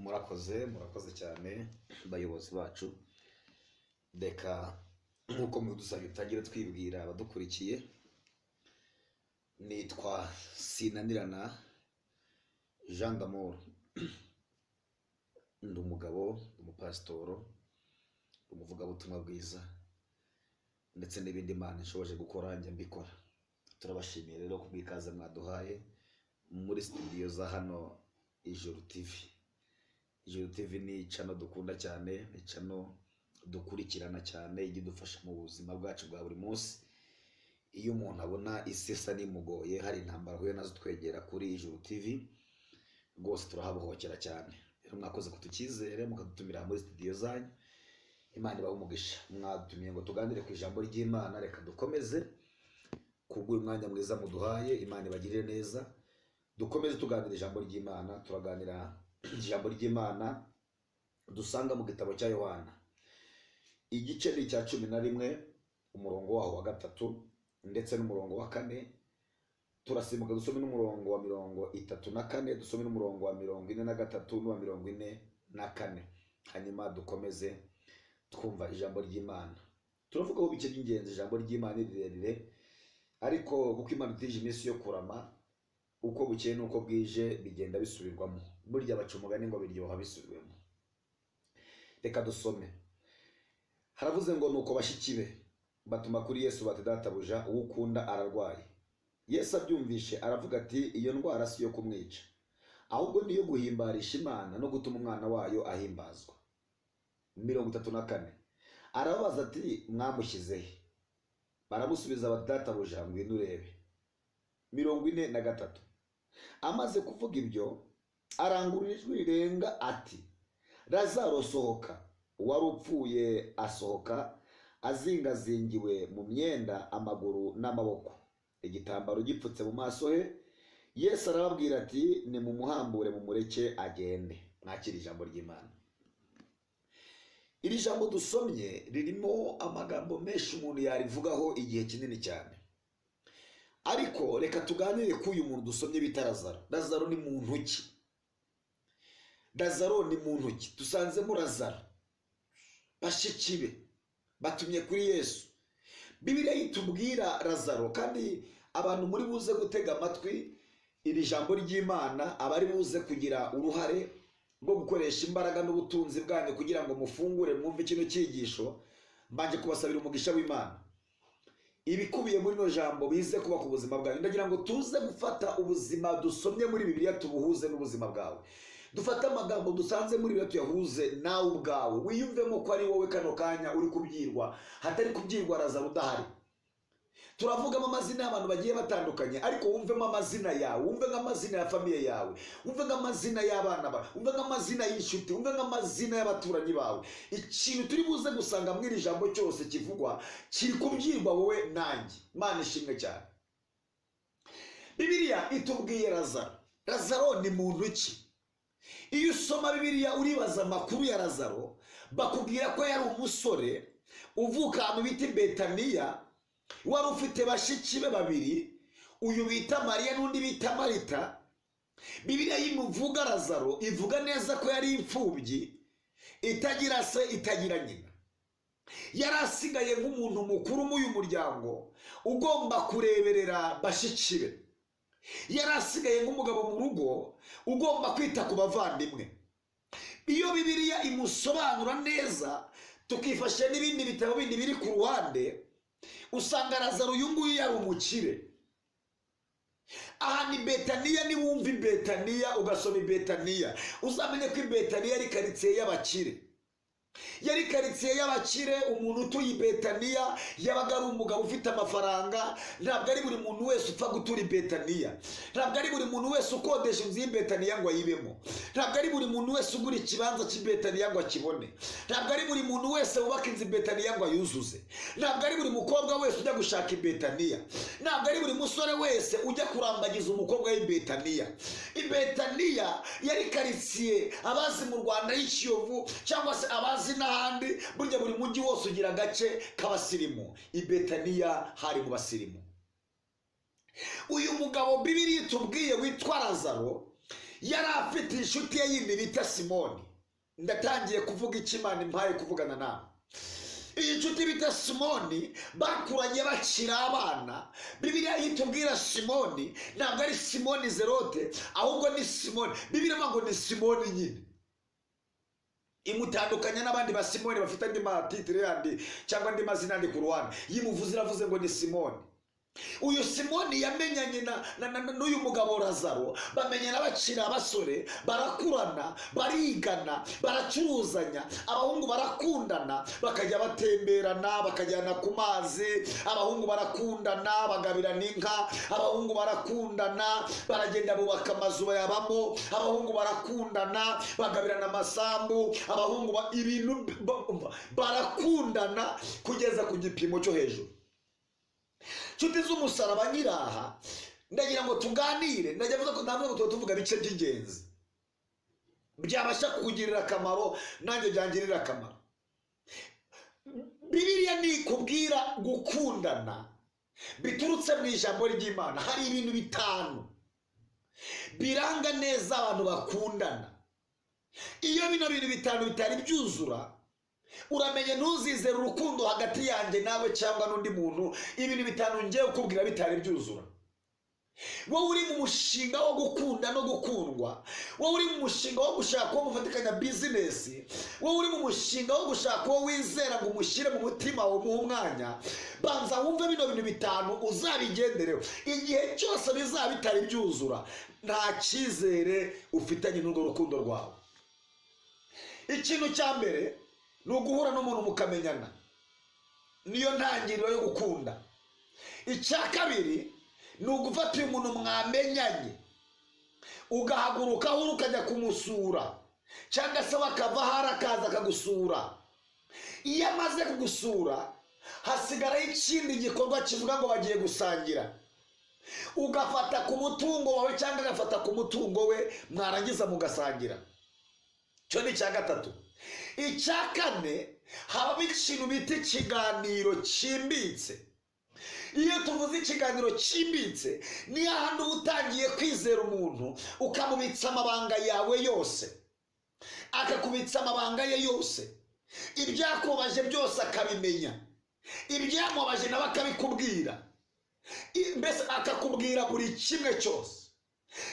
Murakoze, murakoze cyane bayobozi bacu. Reka nk'uko mubidusabye tutangire twibwira abadukurikiye. Nitwa Sinanirana Jean d'Amour, ndi umugabo, umupasitoro, umuvugabutumwa bwiza ndetse n'ibindi Imana ishoboje gukora njya mbikora. Turabashimiye rero kubw'ikaze mwaduhaye muri studio za hano Ijuru TV. Ijuru TV ni channel dukunda cyane, ni channel dukurikirana cyane, ijya idufasha mu buzima bwacu bwa buri munsi. Iyo umuntu abona isi isa n'imugoye, hari intambara ahuye nazo, twegera kuri Ijuru TV rwose turahabohokera cyane. Rero mwakoze kutukizere mukadutumira muri studio zanyu, Imana ibahe umugisha. Mwadutumiye ngo tuganire ku ijambo ry'Imana, reka dukomeze kubw'uyu mwanya mwiza muduhaye. Imana ibagirire neza, dukomeze tuganira ijambo ry'Imana. Turaganira ijambo ry'Imana dusanga mu gitabo cya Yohana, igice ni icya 11, umurongo waho wa 3 ndetse n'umurongo wa 4. Turasimbuka dusome n'umurongo wa 34, dusome n'umurongo wa 43 n'uwa 44, hanyuma dukomeze twumva ijambo ry'Imana. Turavuga ko bice by'ingenzi, ijambo ry'Imana ni rirerire, ariko kuko Imana itije iminsi yo kurama, uko bukeye n'uko bwije bigenda bisubirwamo. Burya baca umugani ngo biryoha bisubirwemo. Reka dusome. Haravuze ngo nuko bashiki be batuma kuri Yesu bati, databuja uwo ukunda ararwaye. Yesu abyumvishe aravuga ati, iyo ndwara si iyo kumwica, ahubwo niyo guhimbarisha Imana no gutuma umwana wayo ahimbazwa. 34 arababaza ati, mwamushyize he? Baramusubiza bati, databuja ngwino urebe. 43 amaze kuvuga ibyo arangurura ijwi rirenga ati, Lazaro sohoka. Uwari upfuye asohoka azingazingiwe mu myenda, amaguru n'amaboko, igitambaro gipfutse mu maso he. Yesu arababwira ati, nimumuhambure mumureke agende. Mwakire ijambo ry'Imana. Iri jambo dusomye ririmo amagambo menshi umuntu yarivugaho igihe kinini cyane, ariko reka tuganire ku uyu muntu dusomye bita Lazaro. Lazaro ni muntu ki? Lazaro ni muntu ki? Dusanzemo Lazaro, bashiki be batumye kuri Yesu. Bibiliya itubwira Lazaro, kandi abantu muri buze gutega amatwi iri jambo ry'Imana abari buze kugira uruhare rwo gukoresha imbaraga n'ubutunzi bwanyu kugira ngo mufungure mwumve kino cyigisho, mbanje kubasabira umugisha w'Imana. Ibikubiye muri no jambo bize kuba ku buzima bwanyu. Ndagira ngo tuze gufata ubuzima dusomye muri Bibiliya tubuhuze n'ubuzima bwawe. Dufate amagambo dusanze muri Bibiliya tuyahuze nawe ubwawe, wiyumvemo ko ari wowe kano kanya uri kubyirwa, hatari kubyirwa Lazaro udahari. Turavugamo amazina y'abantu bagiye batandukanye, ariko wumvemo amazina yawe, wumve nk'amazina ya famiye yawe, wumve nk'amazina y'abana bawe, wumve nk'amazina y'inshuti, wumve nk'amazina y'abaturanyi bawe. Ikintu turi buze gusanga muri iri jambo cyose kivugwa kiri kubyirwa wowe nanjye. Imana ishimwe cyane. Bibiliya itubwiye Lazaro. Lazaro ni muntu ki? Iyo usoma Bibiliya uribaza amakuru ya Lazaro, bakubwira ko yari umusore uvuka ahantu bita Betaniya, wari ufite bashiki be babiri, uyu bita Mariya n'undi bita Marita. Bibiliya imuvuga Lazaro ivuga neza ko yari imfubyi itagira se itagira nyina. Yari asigaye nk'umuntu mukuru mu uyu muryango ugomba kureberera bashiki be. Yari asigaye nk'umugabo mu rugo ugomba kwita ku bavandimwe. Iyo Bibiliya imusobanura neza, tukifashisha n'ibindi bitabo bindi biri ku ruhande, usanga Lazaro uyu nguyu yari umukire. Aha ni Betaniya. Niwumva Betaniya ugasoma Betaniya, uzamenye ko Betaniya ari karitsiye y'abakire. Yari karitsiye y'abakire. Umuntu utuye Betaniya yabaga ari umugabo ufite amafaranga. Ntabwo ari buri muntu wese upfa gutura Betaniya, ntabwo ari buri muntu wese ukodesha inzu y'Ibetaniya ngo ayibemo, ntabwo ari buri muntu wese ugura ikibanza cy'Ibetaniya ngo akibone, ntabwo ari buri muntu wese wubaka inzu Betaniya ngo ayuzuze, ntabwo ari buri mukobwa wese ujya gushaka Betaniya, ntabwo ari buri musore wese ujya kurambagiza umukobwa w'Ibetaniya. Ibetaniya yari karitsiye abazi mu Rwanda y'Ikiyovu cyangwa se abazi n'ahandi, burya buri mujyi wose ugira agace k'abasirimu. Ibetaniya hari mu basirimu. Uyu mugabo Bibiliya itubwiye witwa Lazaro Yari afite inshuti ye yindi bita Simoni. Ndatangiye kuvuga icyo Imana impaye kuvugana nawe. Iyi nshuti bita Simoni bakuranye bakiri abana. Bibiliya itubwira Simoni ntabwo ari Simoni Zerote, ahubwo ni Simoni. Bibiliya ivuga ngo ni Simoni nyine, imutandukanya n'abandi ba Simoni bafite andi matitire yandi cyangwa andi mazina yandi ku ruhande. Yimuvuze iravuze ngo ni Simoni. Uyu Simoni yamenyanye n'uyu mugabo Lazaro, bamenyana bakiri abasore, barakurana, barigana, baracuruzanya, abahungu barakundana, bakajya batemberana, bakajyana ku mazi, abahungu barakundana, bagabirana inka, abahungu barakundana, baragenda bubaka amazu bayabamo, abahungu barakundana, bagabirana amasambu, abahungu ibintu barakundana kugeza ku gipimo cyo hejuru. Nshuti z'umusaraba nyiraha, ndagira ngo tuganire, ndagira ko ntabwo tuba tuvuga bice by'ingenzi byabasha kukugirira akamaro nanjye byangirira akamaro. Bibiliya ni ikubwira gukundana biturutse mu ijambo ry'Imana. Hari ibintu bitanu biranga neza abantu bakundana. Iyo bino bintu bitanu bitari byuzura, uramenye ntuzizere urukundo hagati yanjye nawe cyangwa n'undi muntu. Ibintu bitanu ngiye kukubwira bitari byuzura. Wowe uri mu mushinga wo gukunda no gukundwa, wowe uri mu mushinga wo gushaka uwo mufatikanya bizinesi, wowe uri mu mushinga wo gushaka uwo wizera ngo umushyire mu mutima wawe umuhe umwanya, banza wumve bino bintu bitanu uzabigendereho. Igihe cyose bizaba bitari byuzura, nta cyizere ufitanye n'urwo rukundo rwawe. Ikintu cya mbere ni uguhura n'umuntu mukamenyana, niyo ntangiriro yo gukunda. Icya kabiri ni ugufata uyu muntu mwamenyanye, ugahaguruka aho uri ukajya kumusura, cyangwa se wakava ahari akaza akagusura. Iyo amaze kugusura hasigaraho ikindi gikorwa kivuga ngo bagiye gusangira. Ugafata ku mutungo wawe cyangwa agafata ku mutungo we, mwarangiza mugasangira. Icyo ni icya gatatu. Icya kane, habamo ikintu bita ikiganiro cyimbitse. Iyo tuvuze ikiganiro cyimbitse, ni hahandi uba utangiye kwizera umuntu, ukamubitsa amabanga yawe yose, akakubitsa amabanga ye yose, ibyakubabaje byose akabimenya, ibyamubabaje nawe akabikubwira, mbese akakubwira buri kimwe cyose.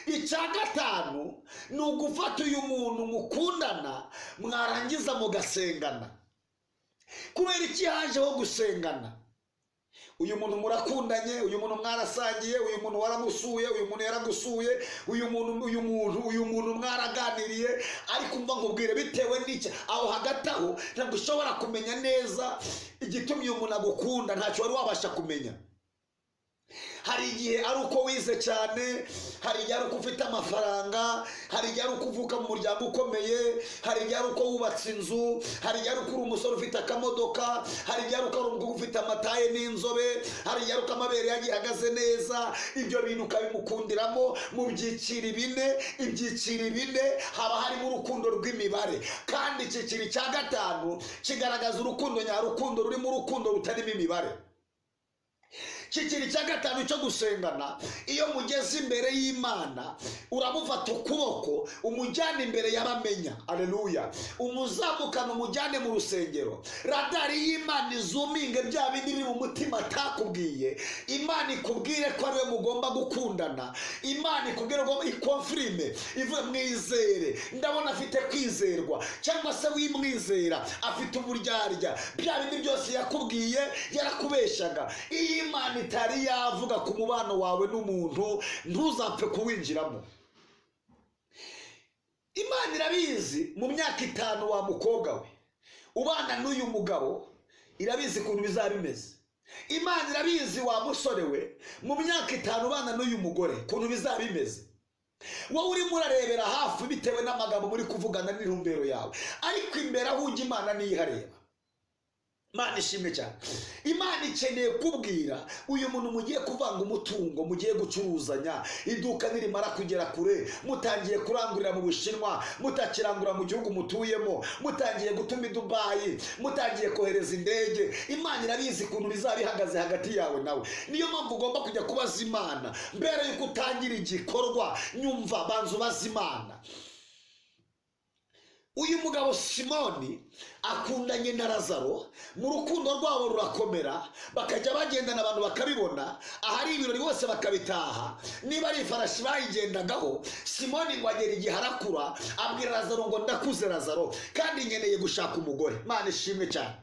Icya gatanu ni ugufata uyu muntu mukundana, mwarangiza mugasengana. Kubera iki hajeho gusengana? Uyu muntu murakundanye, uyu muntu mwarasangiye, uyu muntu waramusuye, uyu muntu yaragusuye, uyu muntu mwaraganiriye, ariko umva nkubwire bitewe n'iki aho hagati aho ntabwo ushobora kumenya neza igitumye uyu muntu agukunda, ntacyo wari wabasha kumenya. Hari igihe ari uko wize cyane, hari igihe ari uko ufite amafaranga, hari igihe ari uko uvuka mu muryango ukomeye, hari igihe ari uko wubatse inzu, hari igihe ari uko uri umusore ufite akamodoka, hari igihe ari uko ari umukobwa ufite amataye n'inzobe, hari igihe ari uko amabere yagiye ahagaze neza. Ibyo bintu ukabimukundiramo mu byiciro bine. Ibyiciro bine haba harimo urukundo rw'imibare, kandi icyiciro cya gatanu kigaragaza urukundo nyarukundo rurimo urukundo rutarimo imibare. Icyiciro cya gatanu cyo gusengana, iyo mugeze imbere y'Imana uramufata ukuboko umujyane imbere y'abamenya. Aleluya. Umuzamukana umujyane mu rusengero, radari y'Imana izuminge bya bindi biri mu mutima atakubwiye. Imana ikubwire ko ariwe mugomba gukundana, Imana ikubwire ngo ikonfirime, ivuye mwizere, ndabona afite kwizerwa, cyangwa se wimwizera afite uburyarya, bya bindi byose yakubwiye yarakubeshaga. Iyo Imana itari yavuga ku mubano wawe n'umuntu, ntuzapfe kuwinjiramo. Imana irabizi mu myaka 5 wa mukobwa we ubana n'uyu mugabo, irabizi ukuntu bizaba bimeze. Imana irabizi wa musore we mu myaka 5 ubana n'uyu mugore ukuntu bizaba bimeze. Wowe urimo urarebera hafi bitewe n'amagambo muri kuvugana n'intumbero yawe, ariko imbere aho ujya Imana niyo ihareba. Imana ishimwe cyane. Imana ikeneye kubwira uyu muntu mugiye kuvanga umutungo, mugiye gucuruzanya, iduka nirimara kugera kure, mutangiye kurangurira mu Bushinwa, mutakirangura mu gihugu mutuyemo, mutangiye gutuma i Dubayi, mutangiye kohereza indege. Imana irabizi ukuntu bizaba bihagaze hagati yawe nawe. Niyo mpamvu ugomba kujya kubaza Imana mbere yuko utangira igikorwa. Nyumva, banza ubaze Imana. Uyu mugabo Simoni akundanye na Lazaro, mu rukundo rwabo rurakomera, bakajya bagendana abantu bakabibona, ahari ibirori bose bakabitaha, niba ari ifarashi bayigendagaho. Simoni ngo agera igihe arakura, abwira Lazaro ngo ndakuze Lazaro, kandi nkeneye gushaka umugore. Imana ishimwe cyane.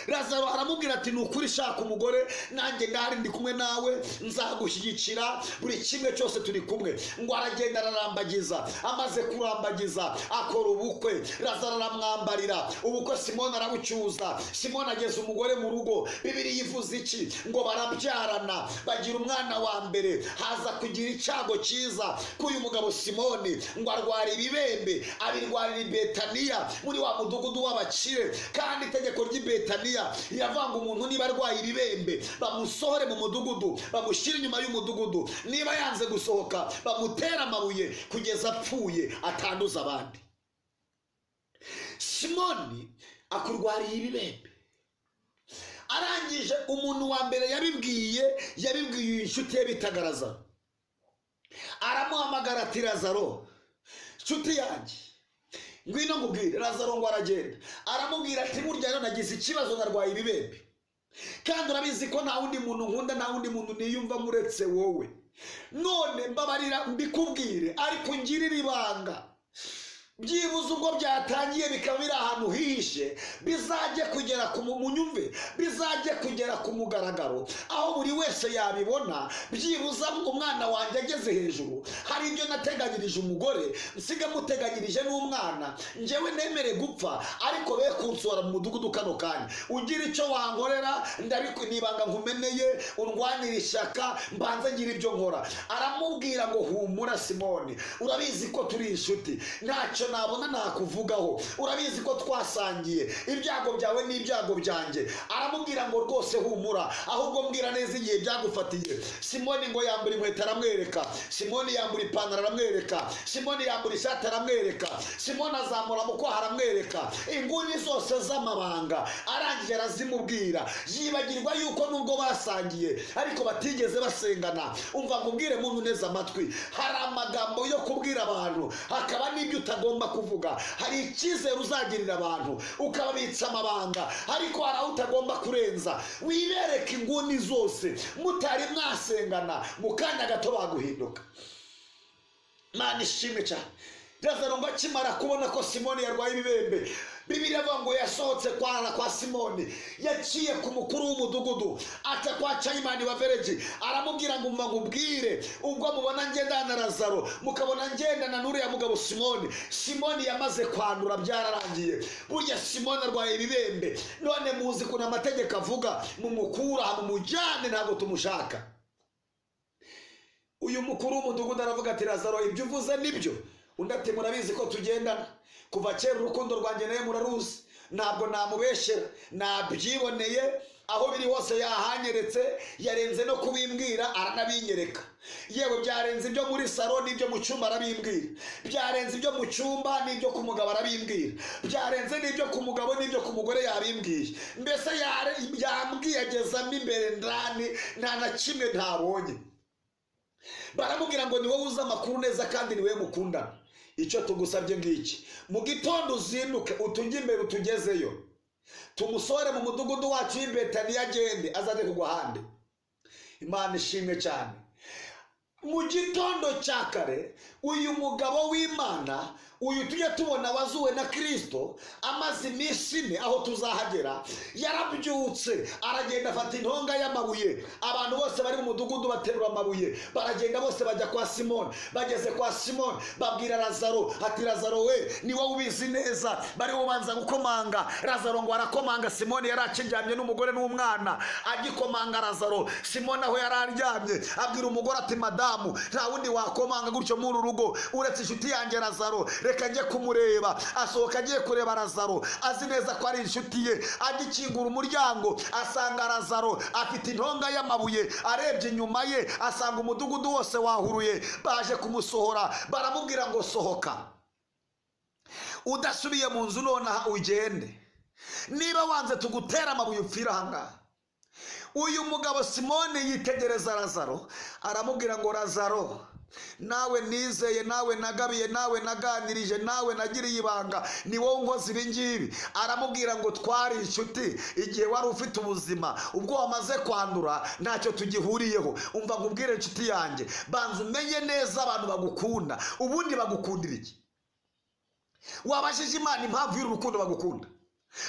Lazaro aramubwira ati ni ukuri shaka umugore, nanjye ndahari ndi kumwe nawe, nzagushyigikira buri kimwe cyose turi kumwe. Ngo aragenda ararambagiza, amaze kurambagiza akora ubukwe. Lazaro aramwambarira ubukwe, Simoni arabucyuza. Simoni ageza umugore mu rugo. Bibiliya ivuze iki? Ngo barabyarana, bagira umwana wa mbere. Haza kugira icyago cyiza k'uyu mugabo Simoni, ngo arwara ibibembe, abirwarira i Betaniya muri wa mudugudu w'abakire. Kandi itegeko ry'i Betaniya iravanga umuntu niba arwaye ibibembe bamusohore mu mudugudu, bamushyire inyuma y'umudugudu, niba yanze gusohoka bamutera amabuye kugeza apfuye, atanduza abandi. Simoni akurwariye ibibembe. Arangije umuntu wa mbere yabibwiye inshuti ye bitaga Lazaro. Aramuhamagara ati Lazaro, inshuti yanjye, ngwino nkubwire. Lazaro ngo aragenda, aramubwira ati burya rero nagize ikibazo, narwaye ibibembe, kandi urabizi ko nta wundi muntu nkunda, nta wundi muntu niyumva muretse wowe. None mbabarira mbikubwire, ariko ngirira ibanga. Byibuze ubwo byatangiye bikaba biri ahantu hihishe, bizajye kugera ku munyumve, bizajye kugera ku mugaragaro, aho buri wese yabibona. Byibuze umwana wanjye ageze hejuru, hari ibyo nateganyirije umugore, nsiga muteganyirije n'umwana, njyewe nemere gupfa, ariko be kunsora mu mudugudu kano kanya. Ugira icyo wankorera, nibanga nkumeneye, undwanira ishyaka, mbanze ngira ibyo nkora. Aramubwira ngo humura Simoni, urabizi ko turi inshuti, ntacyo nabona nakuvugaho, urabizi ko twasangiye ibyago byawe n'ibyago byanjye. Aramubwira ngo rwose humura, ahubwo mbwira neza igihe byagufatiye. Simoni ngo yambura inkweto aramwereka, Simoni yambura ipantaro aramwereka, Simoni yambura ishati aramwereka, Simoni azamura mu kwaha aramwereka, inguni zose z'amabanga arangije arazimubwira. Yibagirwa yuko nubwo basangiye ariko batigeze basengana. Umva nkubwire muntu neza amatwi, hari amagambo yo kubwira abantu, hakaba n'ibyo utagomba kuvuga. Hari icyizere uzagirira abantu ukababitsa amabanga, ariko hari aho utagomba kurenza. Wibereke inguni zose, mutari mwasengana, mu kanya gato baguhinduka. Imana ishimwe cyane. Lazaro ngo akimara kubona ko Simoni yarwaye ibibembe, Bibiliya ivuga ngo yasohotse kwarara kwa Simoni, yaciye ku mukuru w'umudugudu, aca kwa Chayimani wa Vereji, aramubwira ngo mva nkubwire, ubwo mubona ngendana na Lazaro, mukabona ngendana n'uriya mugabo Simoni. Simoni yamaze kwandura, byararangiye. Burya Simoni arwaye ibibembe, none muzi kuna amategeko avuga, mumukura mumujyane, ntabwo tumushaka. Uyu mukuru w'umudugudu aravuga ati Lazaro, ibyo uvuze nibyo. Undi ati murabizi ko tugendana kuva kera, urukundo rwanjye nawe muraruzi, ntabwo namubeshera, nabyiboneye, aho biri hose yahanyeretse, yarenze no kubimbwira aranabinyereka. Yewe byarenze ibyo muri salo n'ibyo mu cyumba arabimbwira, byarenze ibyo mu cyumba n'ibyo ku mugabo arabimbwira, byarenze n'ibyo ku mugabo n'ibyo ku mugore yabimbwiye. Mbese yambwiye agezamo imbere ndani, nta na kimwe ntabonye. Baramubwira ngo ni wowe uzi amakuru neza kandi ni wowe mukundana. Icyo tugusabye ngiki, mu gitondo uzinduke utujye imbere utugezeyo, tumusore mu mudugudu wacu w'i Betaniya agende azajye kugwa ahandi. Imana ishimwe cyane. Mu gitondo cya kare uyu mugabo w'Imana, uyu tujye tubona wazuwe na Kristo, amaze iminsi ine aho tuzahagera, yarabyutse aragenda afata intonga y'amabuye. Abantu bose bari mu mudugudu baterura amabuye, baragenda bose bajya kwa Simoni. Bageze kwa Simoni babwira Lazaro ati Lazaro we, ni wowe ubizi neza. Bari bubanza gukomanga, Lazaro ngo arakomanga. Simoni yari akiryamye n'umugore n'umwana, agikomanga Lazaro, Simoni aho yari aryamye abwira umugore ati madamu, nta wundi wakomanga gutyo muri rugo uretse inshuti yanjye Lazaro. Reka njye kumureba. Asohoka agiye kureba Lazaro, azi neza ko ari inshuti ye. Agikingura umuryango asanga Lazaro afite intonga y'amabuye. Arebye inyuma ye asanga umudugudu wose wahuruye, baje kumusohora. Baramubwira ngo sohoka, udasubiye mu nzu nonaha ugende, niba wanze tugutera amabuye upfira ahangaha. Uyu mugabo Simoni yitegereza Lazaro, aramubwira ngo Lazaro, nawe nizeye, nawe nagabiye, nawe naganirije, nawe nagiriye ibanga, ni wowe unkoze ibi ngibi. Aramubwira ngo twari inshuti igihe wari ufite ubuzima, ubwo wamaze kwandura ntacyo tugihuriyeho. Umva nkubwire inshuti yanjye, banza umenye neza abantu bagukunda. Ubundi bagukundira iki? Wabajije Imana impamvu y'uru rukundo bagukunda?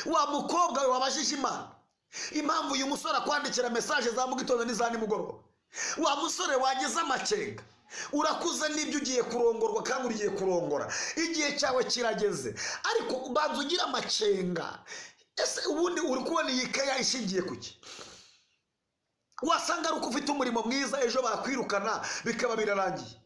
Wa mukobwa we, wabajije Imana impamvu uyu musore akwandikira mesaje za mu gitondo n'iza nimugoroba? Wa musore wagize amakenga, urakuze n'ibyo, ugiye kurongorwa kandi ugiye kurongora, igihe cyawe kirageze, ariko banza ugira amakenga. Ese ubundi uri kubona iyi keya ishingiye kuki? Wasanga ari uko ufite umurimo mwiza, ejo bakwirukana bikaba birarangiye.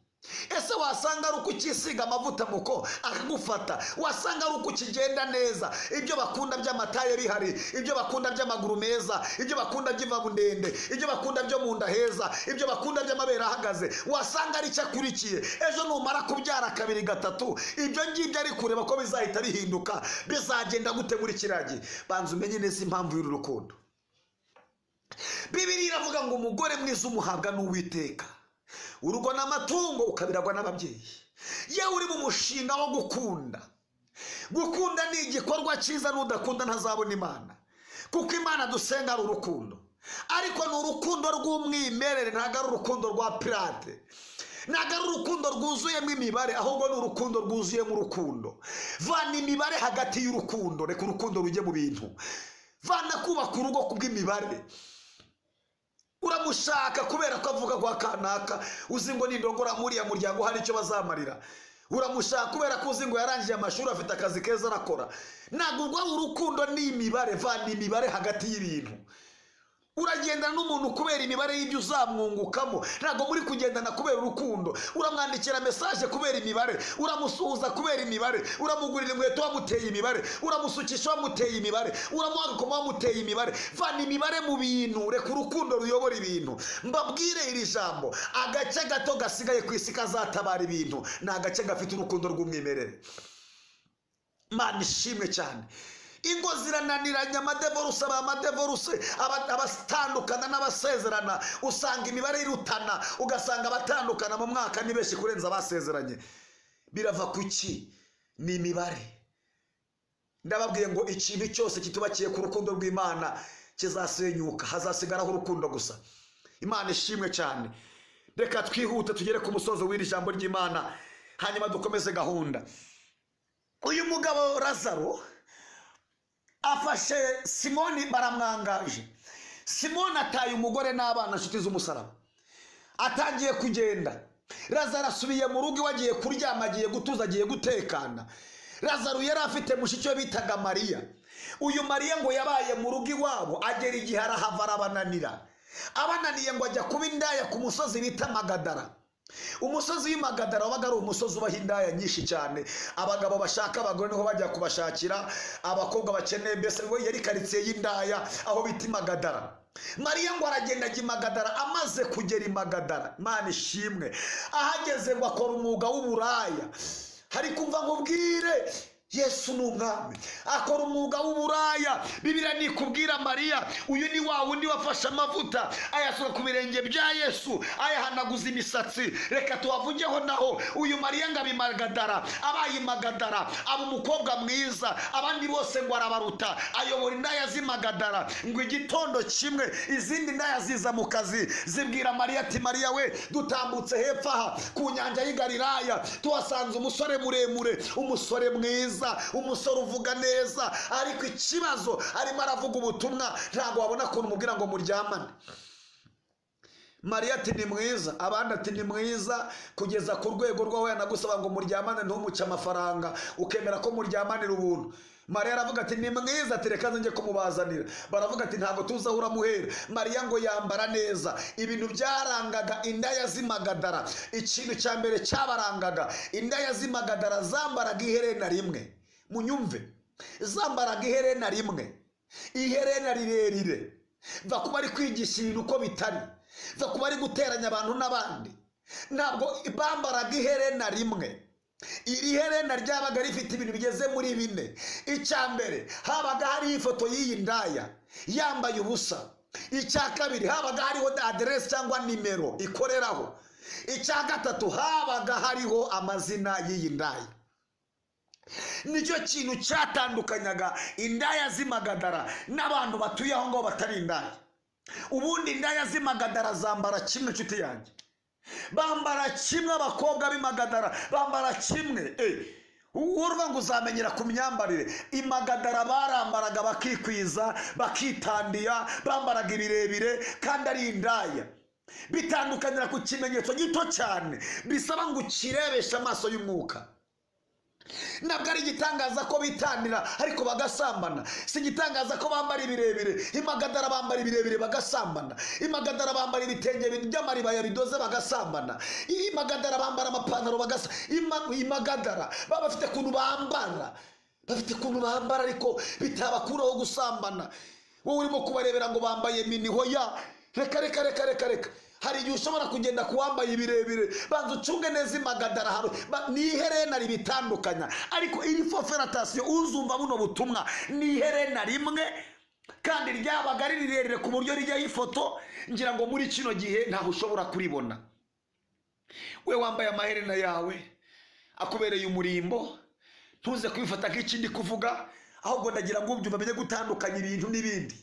Ese wasanga ari uko ukisiga amavuta muko akagufata? Wasanga ari uko ukigenda neza, ibyo bakunda by'amataye bihari, ibyo bakunda by'amaguru meza, ibyo bakunda by'imbavu ndende, ibyo bakunda byo mu nda heza, ibyo bakunda by'amabere ahagaze. Wasanga ari cyo akurikiye. Ejo numara kubyara kabiri gatatu, ibyo ngibyo ari kureba ko bizahita bihinduka, bizagenda gute muri kiriya gihe? Banza umenye neza impamvu y'uru rukundo. Bibiliya iravuga ngo umugore mwiza umuhabwa n'Uwiteka, urugo n'amatungo ukabiragwa n'ababyeyi. Yewe uri mu mushinga wo gukunda, gukunda ni igikorwa cyiza, n'udakunda ntazabona Imana, kuko Imana dusenga ari urukundo. Ariko ni urukundo rw'umwimerere, ntabwo ari urukundo rwa pirate, ntabwo ari urukundo rwuzuyemo imibare, ahubwo ni urukundo rwuzuyemo urukundo. Vana imibare hagati y'urukundo, reka urukundo rujye mu bintu. Vana kubaka urugo kubw'imibare. Uramushaka kubera ko avuga kwa kanaka, uzi ngo nindongora muri ya muryango hari icyo bazamarira. Uramushaka kubera ko uzi ngo yarangije amashuri, afite akazi keza arakora. Ntabwo urwo urukundo ni imibare. Vana imibare hagati y'ibintu. Uragendana n'umuntu kubera imibare y'ibyo uzamwungukamo, ntabwo muri kugendana kubera urukundo. Uramwandikira mesaje kubera imibare, uramusuhuza kubera imibare, uramugurira inkweto wamuteye imibare, uramusukisha wamuteye imibare, uramuha agakoma wamuteye imibare. Vana imibare mu bintu, reka urukundo ruyobora ibintu. Mbabwire iri jambo, agace gato gasigaye ku isi kazatabara ibintu ni agace gafite urukundo rw'umwimerere. Imana ishimwe cyane. Ingo zirananiranye, amadevoruse aba amadevoruse, abatandukana n'abasezerana, usanga imibare irutana, ugasanga abatandukana mu mwaka ni benshi kurenza abasezeranye. Birava kuki? Ni imibare. Ndababwiye ngo ikintu cyose kitubakiye ku rukundo rw'Imana kizasenyuka, hazasigaraho urukundo gusa. Imana ishimwe cyane. Reka twihute tugere ku musozo w'iri jambo ry'Imana, hanyuma dukomeze gahunda. Uyu mugabo Lazaro afashe Simoni, baramwangaje. Simoni ataye umugore n'abana, inshuti z'umusaraba, atangiye kugenda. Lazaro asubiye mu rugo iwe, agiye kuryama, agiye gutuza, agiye gutekana. Lazaro yari afite mushiki we bitaga Mariya. Uyu Mariya ngo yabaye mu rugo iwabo, agera igihe arahava arabananira. Abananiye ngo ajya kuba indaya ku musozi bita Magadara. Umusozi w'Imagadara wabaga ari umusozi ubaho indaya nyinshi cyane. Abagabo bashaka abagore niho bajya kubashakira, abakobwa bakeneye, mbese yari karitsiye y'indaya aho bita Imagadara. Mariya ngo aragenda ajya Imagadara. Amaze kugera Imagadara, Imana ishimwe, ahageze ngo akora umwuga w'uburaya. Hari kumva nkubwire, Yesu ni umwami. Akora umwuga w'uburaya. Bibiliya nikubwira Mariya, uyu ni wa wundi wafashe amavuta ayasuka ku birenge bya Yesu, ayahanaguza imisatsi. Reka tuhavugeho naho. Uyu Mariya ngo abimagadara, abaye Imagadara, aba umukobwa mwiza, abandi bose ngo arabaruta, ayobora indaya z'Imagadara. Ngo igitondo kimwe izindi ndaya ziza mu kazi, zibwira Mariya ati Mariya we, dutambutse hepfo aha ku nyanja y'i Galilaya, tuhasanze umusore muremure, umusore mwiza, umusore uvuga neza, ariko ikibazo arimo aravuga ubutumwa, ntabwo wabona ukuntu umubwira ngo muryamane. Mariya ati ni mwiza, abandi ati ni mwiza, kugeza ku rwego rwawe yanagusaba ngo muryamane ntumuce amafaranga, ukemera ko muryamanira ubuntu. Mariya aravuga ati ni mwiza, ati reka nze njye kumubazanira. Baravuga ati ntabwo tuzi aho uramuhera. Mariya ngo yambara neza. Ibintu byarangaga indaya z'imagadara, ikintu cya mbere cyabarangaga, indaya z'imagadara zambaraga iherena rimwe. Munyumve, zambaraga iherena rimwe, iherena rirerire. Va kuba ari kwigisha ibintu uko bitari, va kuba ari guteranya abantu n'abandi. Ntabwo bambaraga iherena rimwe. Iri herena ryabaga rifite ibintu bigeze muri bine. Icya mbere, habaga hariho ifoto y'iyi ndaya yambaye ubusa. Icya kabiri, habaga hariho aderesi cyangwa nimero ikoreraho. Icya gatatu, habaga hariho amazina y'iyi ndaya. Nicyo kintu cyatandukanyaga indaya z'imagadara n'abantu batuye aho ngaho batari indaya. Ubundi indaya z'imagadara zambara kimwe, inshuti yanjye. Bambara kimwe, abakobwa b'imagadara bambara kimwe. Urumva ngo uzamenyera ku myambarire. Imagadara barambaraga bakikwiza, bakitandiya, bambaraga ibirebire kandi ari indaya. Bitandukanira ku kimenyetso gito cyane bisaba ngo ukirebeshe amaso y'umwuka. Ntabwo ari igitangaza ko bitandira ariko bagasambana. Si igitangaza ko bambara ibirebire. Imagadara bambara ibirebire bagasambana. Imagadara bambara ibitenge by'amaribaya bidoze bagasambana. Imagadara bambara amapantaro bagasambana. Imagadara baba bafite ukuntu bambara, bafite ukuntu bambara ariko bitabakuraho gusambana. Wowe urimo kubarebera ngo bambaye miniho ya reka reka reka reka reka. Hari igihe ushobora kugenda kuwambaye ibirebire, banza ucunge neza imagadara haro ni iherena ribitandukanya. Ariko iri foferatasiyo uzumva buno butumwa ni iherena rimwe kandi ryabaga ari rirerire ku buryo rijyaho ifoto. Ngira ngo muri kino gihe ntaho ushobora kuribona. We wambaye amaherena yawe akubereye umurimbo, ntuze kubifata nk'ikindi kuvuga, ahubwo ndagira ngo ubyumve amenye gutandukanya ibintu n'ibindi.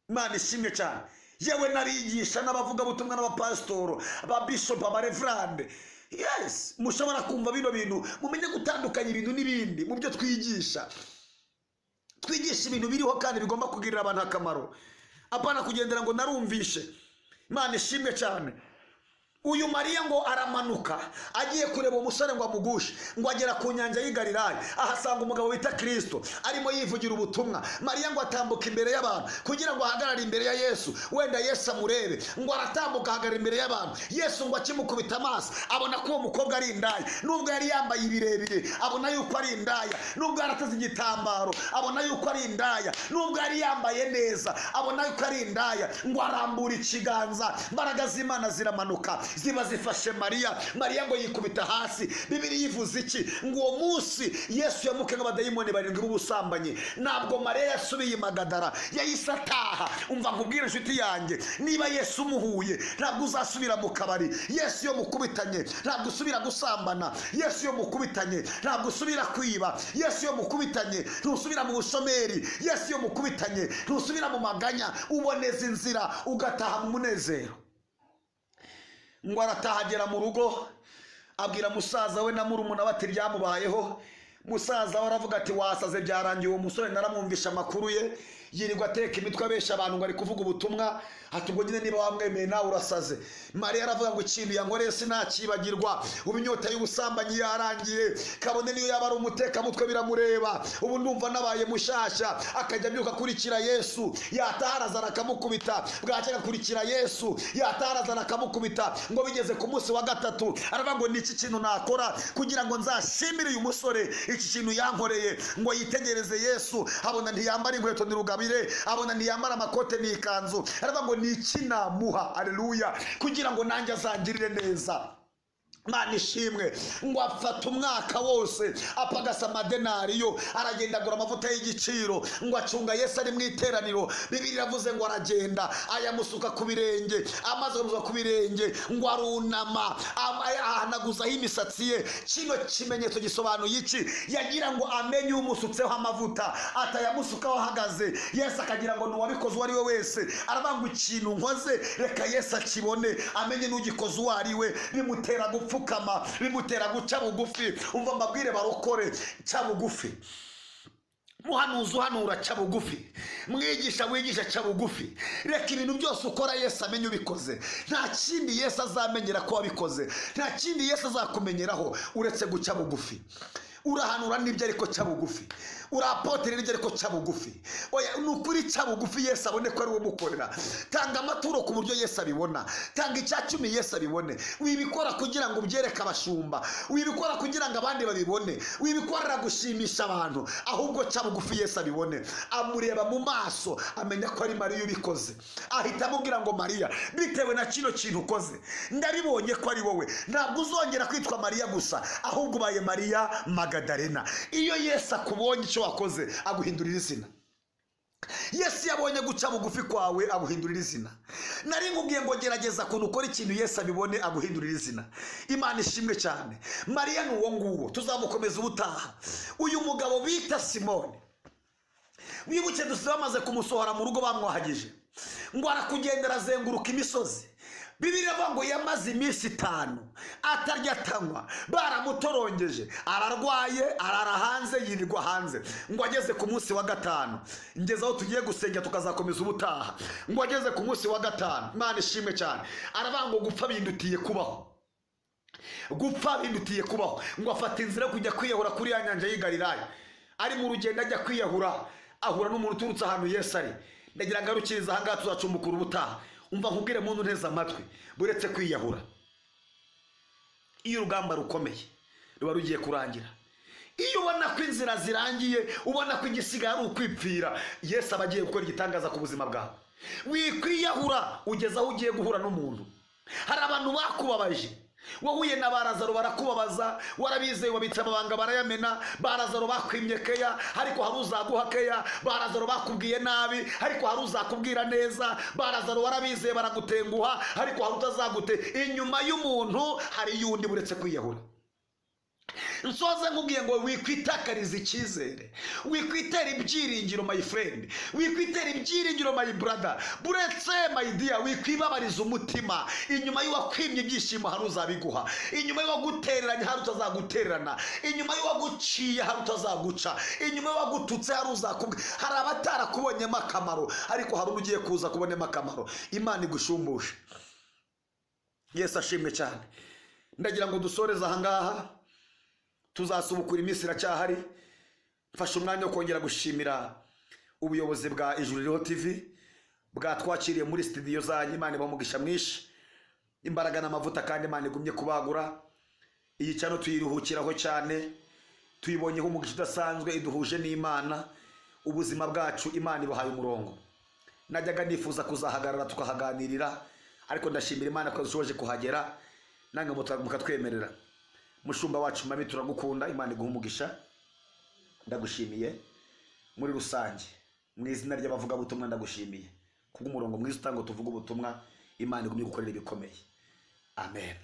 Imana ishimwe cyane. Yewe n'abigisha n'abavugabutumwa n'abapasitoro, ababishopu, abareverande, yes, mushobora kumva bino bintu, mumenye gutandukanya ibintu n'ibindi mu byo twigisha. Twigisha ibintu biriho kandi bigomba kugirira abantu akamaro, apana kugendera ngo narumvishe. Imana ishimwe cyane. Uyu Mariya ngo aramanuka agiye kureba umusore ngo amugushe, ngo agera ku nyanja y'i Galilaya ahasanga umugabo wita Kristo arimo yivugira ubutumwa. Mariya ngo atambuka imbere y'abantu kugira ngo ahagarare imbere ya Yesu, wenda Yesu amurebe. Ngo aratambuka ahagarara imbere y'abantu, Yesu ngo akimukubita amaso abona ko uwo mukobwa ari indaya. Nubwo yari yambaye ibirebire abona yuko ari indaya, nubwo yarateze igitambaro abona yuko ari indaya, nubwo yari yambaye neza abona yuko ari indaya. Ngo arambura ikiganza, imbaraga z'Imana ziramanuka ziba zifashe Mariya. Mariya ngo yikubita hasi. Bibiliya ivuze iki? Ngo uwo munsi Yesu yamuke nk'abadayimoni barindwi b'ubusambanyi. Ntabwo Mariya yasubiye i Magadara, yahise ataha. Umva nkubwire inshuti yanjye, niba Yesu umuhuye ntabwo uzasubira mu kabari. Yesu iyo mukubitanye ntabwo usubira gusambana. Yesu iyo mukubitanye ntabwo usubira kwiba. Yesu iyo mukubitanye ntusubira mu bushomeri. Yesu iyo mukubitanye ntusubira mu maganya. Uboneza inzira ugataha mu munezero. Ngo aratahagera mu rugo abwira musaza we na murumuna we ati byamubayeho. Musaza we aravuga ati wasaze byarangiye, uwo musore naramwumvisha amakuru ye, yirirwa ateka imitwe abesha abantu ngo ari kuvuga ubutumwa, ati ubwo nyine niba wamwemeye nawe urasaze. Mariya aravuga ngo ikintu yankoreye sinakibagirwa, ubu inyota y'ubusambanyi yarangiye, kabone niyo yaba ari umutekamutwe biramureba, ubu ndumva nabaye mushasha. Akajya abyuka akurikira Yesu, yataha akamukubita, bwacya agakurikira Yesu, yataha akamukubita. Ngo bigeze ku munsi wa gatatu aravuga ngo niki kintu nakora kugira ngo nzashimire uyu musore iki kintu yankoreye. Ngo yitegereze Yesu abona ntiyambara inkweto ni rugabire, abona ntiyambara amakote ni ikanzu, aravuga ngo niki namuha, haleluya, kugira ngo nanjye azangirire neza. Imana ishimwe. Ngo afata umwaka wose apagasa amadenariyo, aragenda agura amavuta y'igiciro, ngo acunga Yesu ari mu iteraniro. Bibiliya iravuze ngo aragenda ayamusuka ku birenge, amaze kumusuka ku birenge ngo arunama ahanaguzaho imisatsi ye. Kino kimenyetso gisobanuye iki? Yagira ngo amenye umusutseho amavuta, atayamusukaho ahagaze. Yesu akagira ngo nuwabikoze uwo ari we wese. Aravuga ngo ikintu nkoze reka Yesu akibone, amenye n'ugikoze uwo ari we. Bimutera gupfa, bimutera guca bugufi. Umva mbabwire barokore, ca bugufi. Muhanuzi uhanura ca bugufi, mwigisha wigisha ca bugufi. Reka ibintu byose ukora Yesu amenye ubikoze. Nta kindi Yesu azamenyera ko wabikoze, nta kindi Yesu azakumenyeraho uretse guca bugufi. Urahanura n'ibyo ariko ca bugufi, urapotere n'ibyo ariko ca bugufi. Oya, ni ukuri ca bugufi Yesu abone ko ari we umukorera. Tanga amaturo ku buryo Yesu abibona, tanga icya cumi Yesu abibone. Wibikora kugira ngo ubyereke abashumba, wibikora kugira ngo abandi babibone, wibikorera gushimisha abantu, ahubwo ca bugufi Yesu abibone. Amureba mu maso amenya ko ari Mariya ubikoze, ahita amubwira ngo Mariya, bitewe na kino kintu ukoze ndabibonye ko ari wowe, ntabwo uzongera kwitwa Mariya gusa, ahubwo ubaye Mariya Magadarena. Iyo Yesu akubonye icyo wakoze aguhindurira izina. Yesu yabonye guca bugufi kwawe aguhindurira izina. Nari nkubwiye ngo gerageza kuntu ukora ikintu Yesu abibone aguhindurira izina. Imana ishimwe cyane. Mariya ni uwo nguwo, tuzamukomeza ubutaha. Uyu mugabo bita Simoni, wibuke dusize bamaze kumusohora mu rugo bamwahagije, ngo arakugendera azenguruka imisozi. Bibiliya ivuga ngo yamaze iminsi 5 atarya atanywa, baramutorongeje, ararwaye, arara hanze, yirirwa hanze. Ngo ageze ku munsi wa 5, ngeze aho tugiye gusenga tukazakomeza ubutaha, ngo ageze ku munsi wa 5, Imana ishimwe cyane, aravuga ngo gupfa bindutiye kubaho, gupfa bindutiye kubaho. Ngo afata inzira yo kujya kwiyahura kuri ya nyanja y'i Galilaya. Ari mu rugendo ajya kwiyahura, ahura n'umuntu uturutse ahantu Yesu ari. Ndagira ngarukiriza aha ngaha, tuzacumbukura ubutaha. Umva nkubwire muntu nteze amatwi, buretse kwiyahura. Iyo urugamba rukomeye ruba rugiye kurangira, iyo ubona ko inzira zirangiye, ubona ko igisigaye ari ukwipfira, Yesu aba agiye gukora igitangaza ku buzima bwawe. Wikwiyahura ugeze aho ugiye guhura n'umuntu. Hari abantu bakubabaje, wahuye na Barazaro barakubabaza, warabizeye wabitse amabanga barayamena. Barazaro bakwimye keya, ariko hari uzaguha keya. Barazaro bakubwiye nabi, ariko hari uzakubwira neza. Barazaro warabizeye baragutenguha, ariko hari utazagute. Inyuma y'umuntu hari yundi, buretse kwiyahura. Nsoze nkubwiye ngo wikwitakariza icyizere, wikwitera ibyiringiro my friend, wikwitera ibyiringiro my brother, buretse my dear, wikwibabariza umutima. Inyuma y'uwakwimye ibyishimo hari uzabiguha, inyuma y'uwagutereranye hari utazagutererana, inyuma y'uwaguciye hari utazaguca, inyuma y'uwagututse hari uzakubwira. Hari abatarakubonyemo akamaro, ariko hari ugiye kuza kubonemo akamaro. Imana igushumbushe. Yesu ashimwe cyane. Ndagira ngo dusoreze aha ngaha, tuzasubukura iminsi iracyahari. Mfashe umwanya wo kongera gushimira ubuyobozi bwa Ijuru Ririho TV bwatwakiriye muri studio zanyu. Imana ibahe umugisha mwinshi, imbaraga n'amavuta, kandi Imana igumye kubagura. Iyi cyano tuyiruhukiraho cyane, tuyibonyeho umugisha udasanzwe, iduhuje n'Imana. Ubuzima bwacu Imana ibahaye umurongo. Najyaga nifuza kuzahagarara tukahaganirira, ariko ndashimira Imana ko dushoboje kuhagera, nange mukatwemerera. Mushumba wacu mami, turagukunda, Imana iguhe umugisha. Ndagushimiye muri rusange mu izina ry'abavugabutumwa, ndagushimiye kubw'umurongo mwiza utanga tuvuga ubutumwa. Imana igumye gukorera ibikomeye. Amen.